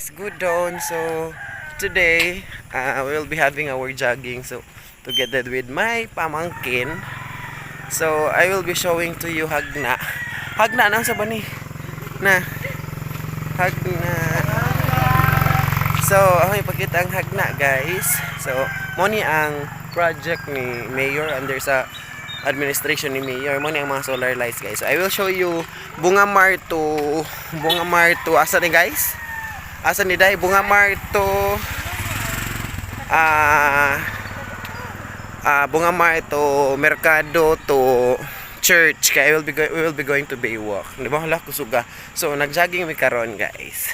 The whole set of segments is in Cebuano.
Guys, good dawn. So today we will be having our jogging, so together with my pamangkin. So I will be showing to you Jagna. Jagna nang sa bani. Na. Jagna. So, ako ipakita ang Jagna, guys. So, mao ni ang project ni Mayor under sa administration ni Mayor. Mao ni ang mga solar lights, guys. So, I will show you Bungamar to asa ni, guys? Asa ni dai Bungamar to Bungamar to Mercado to church kay I will be go- we will be going to Baywalk. Di ba, hala, kusuga. So nagjogging mi karon, guys.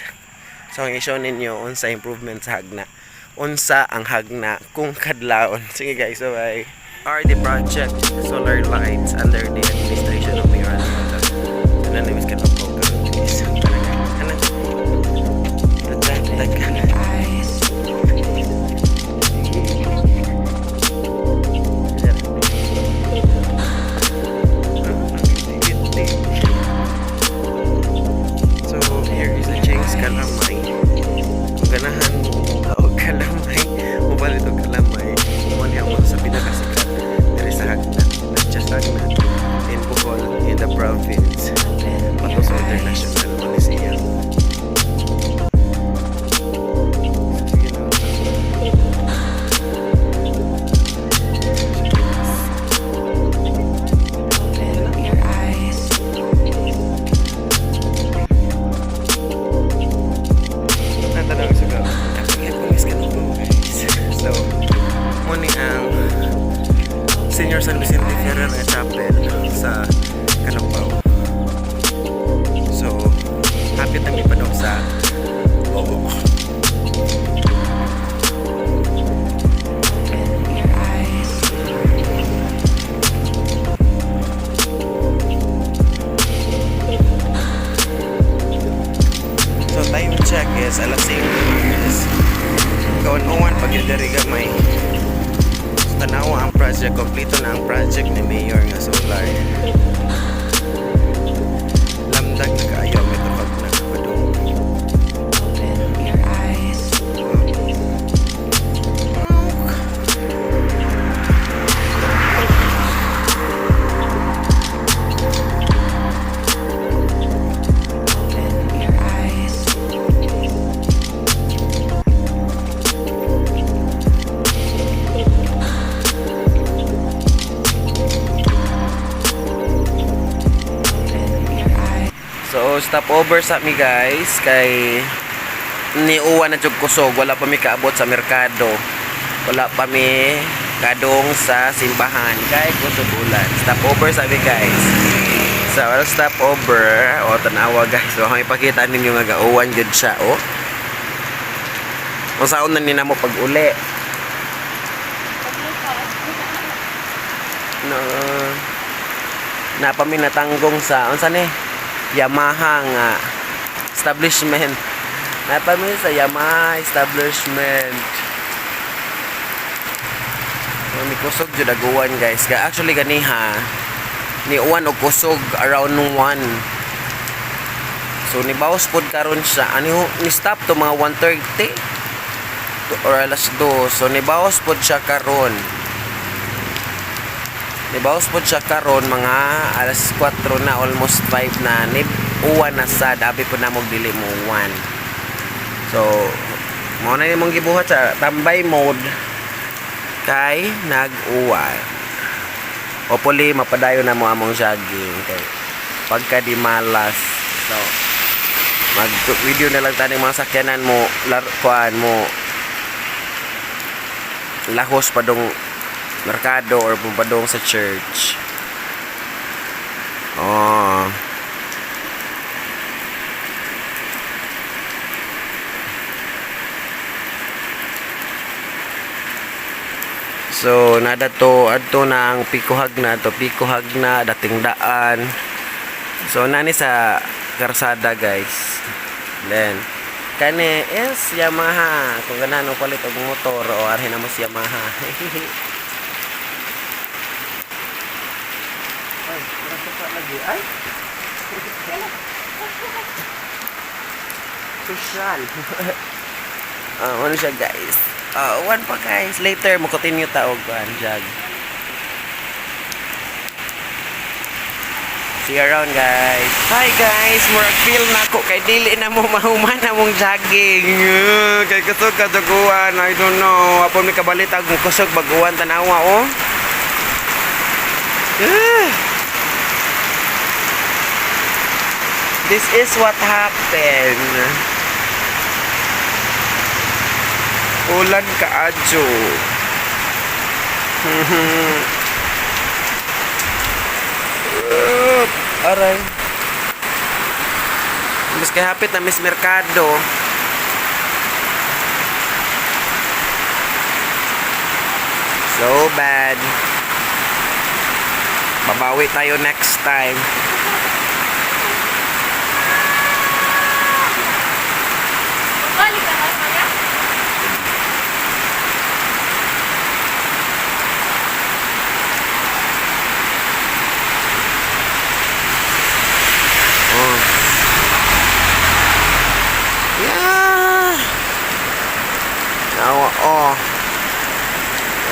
So ang i-show ninyo unsa improvement sa Jagna. Unsa ang Jagna kung kadlawon. Sige guys, so bye. Are the project solar lights under the administration of Mayor Alfonso. So nanamis ka ng program, guys. Ano? Tag. Eyes. So, here is the Ching's Kalamay. Kung ganahan mo og kalamay, mo og kalamay, mao ni ang sa pinakasikat diri sa Jagna, not just Jagna, in Bohol, in the province, Open but your also eyes. International mo ni siya. Sige na. Open your eyes. Natanong sa ko. Kapag ka po, guys. So, mao ni ang Senior San Vicente Ferrer nga Chapel sa Kalumpao. So, hapit na mi padong sa Oo. Open your eyes. So, time check is alas 5 is kawan-uwan pag diri gamay. So, tanawa ang project, kompleto na ang project ni Mayor nga solar. Lamdag na kaayo Metro Jagna padung. Open your eyes. Open your eyes. Open your eyes. So stop over sa mi, guys, kay niuwan na jud kusog, wala pa mi kaabot sa merkado. Wala pa mi kadong sa simbahan kay kusog ulan. Stop over sa mi, guys. So well, stop over. O tanawa, guys. So akong ipakita ninyo nga gauwan jud siya, oh. Unsaon na ni namo pag uli? No, na pa mi natanggong sa unsa ni Yamaha nga establishment. Napa mi sa Yamaha establishment. So, ni kusog jud aguan, guys. Actually ganiha ni uwan og kusog around 1. So ni bawas pod karon siya. Ani ni stop to mga 1:30 or alas 2. So ni bawas pod siya karon. Nibawas po siya karon mga alas 4 na, almost 5 na. Ni uwan na sad, abi po na mo dili mo uwan. So, mao na nimong gibuhat sa tambay mode kay nag-uwan. Hopefully mapadayon na mo among jogging kay pagka di malas. So, mag video na lang taning mga sakyanan mo lar kuan mo lahos padong merkado or padong sa church. Oh. So, nada to, adto na ang Pico Jagna to Pico Jagna, dating daan. So, nani sa karsada, guys. Then, kani is Yamaha. Kung ganahan mo palit og motor o arhin na mo si Yamaha. Ay, nasa pa lagi. Ay. Official. Ah, ano siya, guys? Ah, one pa, guys. Later, mo continue ta og kuan jog. See you around, guys. Hi guys, murag feel na ako kay dili na mo mahuman among jogging. Kay kusog kaduguan, I don't know. Apon mi kabalitag mo kusog baguan tanawa oh. This is what happened. Ulan kaadyo. Aray. Mas kay hapit na Miss Mercado. So bad. Babawi tayo next time. Balik ka na kaya? Oh. Yeah. Now, oh.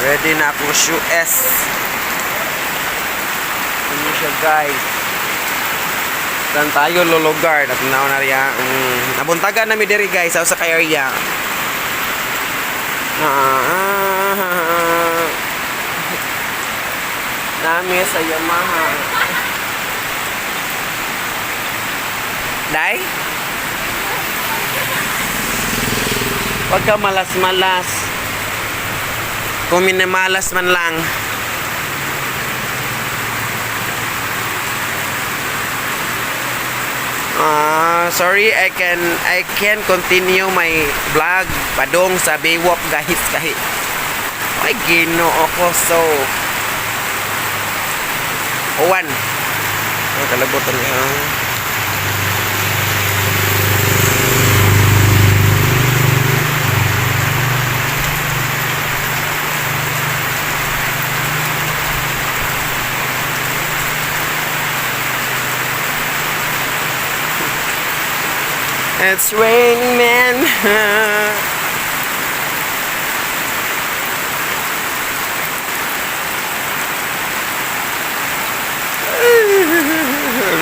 Ready na akong shoes. Ano siya, guys? Saan tayo lulugar? Natanaw na riya. Nabuntagan na mi diri, guys, sa usa ka area. Ah, nami sa Yamaha. Day? Huwag ka malas-malas. Kung minamalas man lang. Ah, sorry, I can continue my vlog padong sa Baywalk, guys, kay ay Ginoo ko so uwan. Ay kalabutan ka. It's raining, man.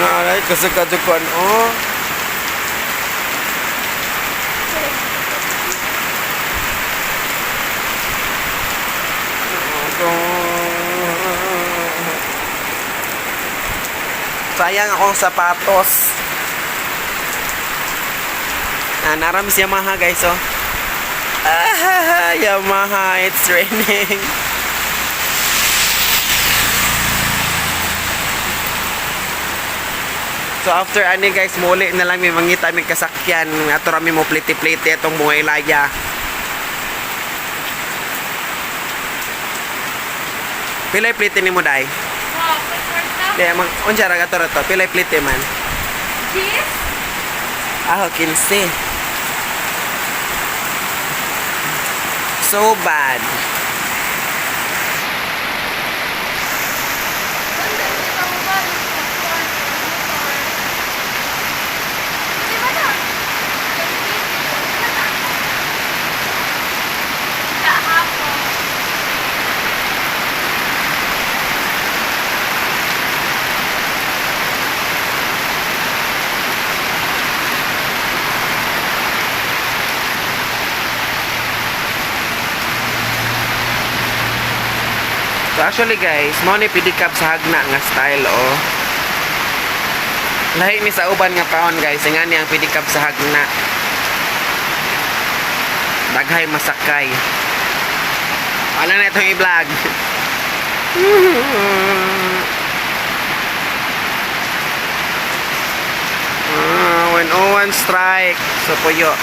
Aray, kasi kajukuan, oh. Sayang akong sapatos. Ah, naram si Yamaha, guys, oh. Ah, Yamaha, it's raining. So after ani, guys, muli na lang may mangita may kasakyan. Ato rami mo pliti-pliti atong mga ilaya. Pilay pliti nimo, day? Wow, kwarta. Di mag unsa ra ato ra to? Pilay pliti man. Cheese? Ah, 15. So bad. Ganda, kita mo ba? Yung motor. Di ba na? Kahapon. So actually, guys, mao ni pedicab sa Hagna nga style oh. Lahi ni sa uban nga taon, guys, nga ni ang pedicab sa Hagna. Daghay masakay. Wala na itong i-vlog. Ah, when Owen strike. So puyo.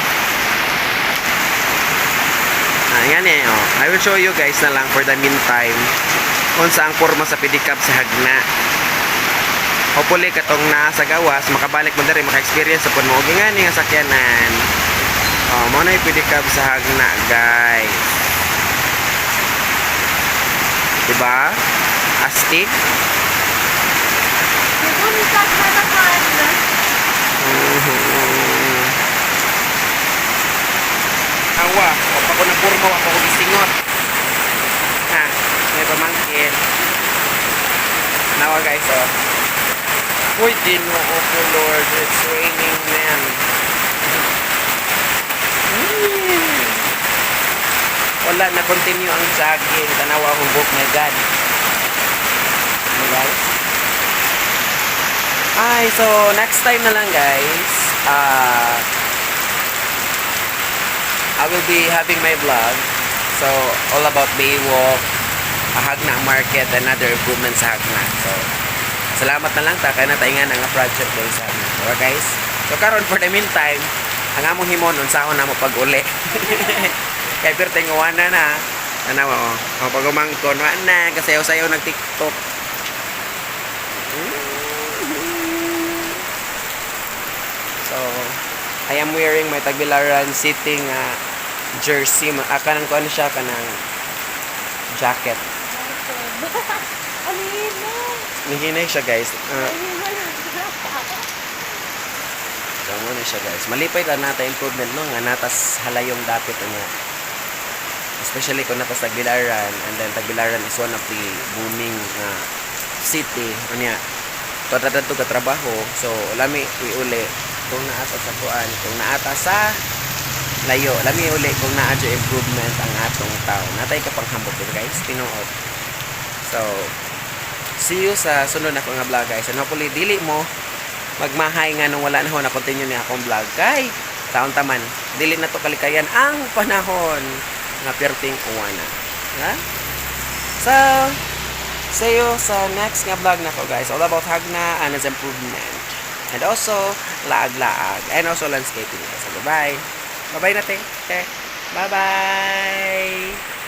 Ah, yan eh, oh. I will show you guys na lang for the meantime kung saan porma sa pedicab sa Hagna. Hopefully katong naa sa gawas makabalik mo diri maka-experience sa pud mo og ingani nga sakyanan. Oh, mo na yung pedicab sa Hagna, guys. Diba? Astig. Naguntag na naman. Tanawa, wa pa ko napurma, wa pa ko gisingot. Ha, may pamangkin. Tanawa, guys, oh. Uy, Ginoo ko Lord, it's raining, man. Wala na, continue ang jogging. Tanawa akong buhok, my God. Ano, guys? Ay, so next time na lang, guys. I will be having my vlog. So, all about Baywalk, Jagna Market, and other improvements sa Jagna. So, salamat na lang ta kay na taingan ang project diri sa Jagna. Diba, guys? So, karon for the meantime, ang among himon unsahon namo pag-uli. Kay perteng na na. Ano oh, oh pag umangkon wa na kasi sayo nag TikTok. So, I am wearing my Tagbilaran City nga jersey. Ah, kanang kuan siya, kanang jacket. Ano yun mo? Nihinay siya, guys. Ano yun mo? So, mao na siya, guys. Malipay ta nata improvement, no, nga natas halayong dapit niya. Especially kung natas Tagbilaran, and then Tagbilaran is one of the booming nga city unya. To dadto ka trabaho, so lami uli kung naata sa kuan, kung naata sa layo, lami uli kung naa jud improvement ang atong town. Natay ka panghambot dito, guys, tinuod. So see you sa sunod na ko nga vlog, guys, and hopefully dili mo magmahay nga nung wala na ho na continue ni akong vlog kay taon taman dili na to kalikayan ang panahon nga perting uwana, ha. So see you sa next nga vlog nako, guys, all about Jagna and its improvement and also laag-laag and also landscaping, guys. So bye bye, bye bye natin. Okay, bye bye.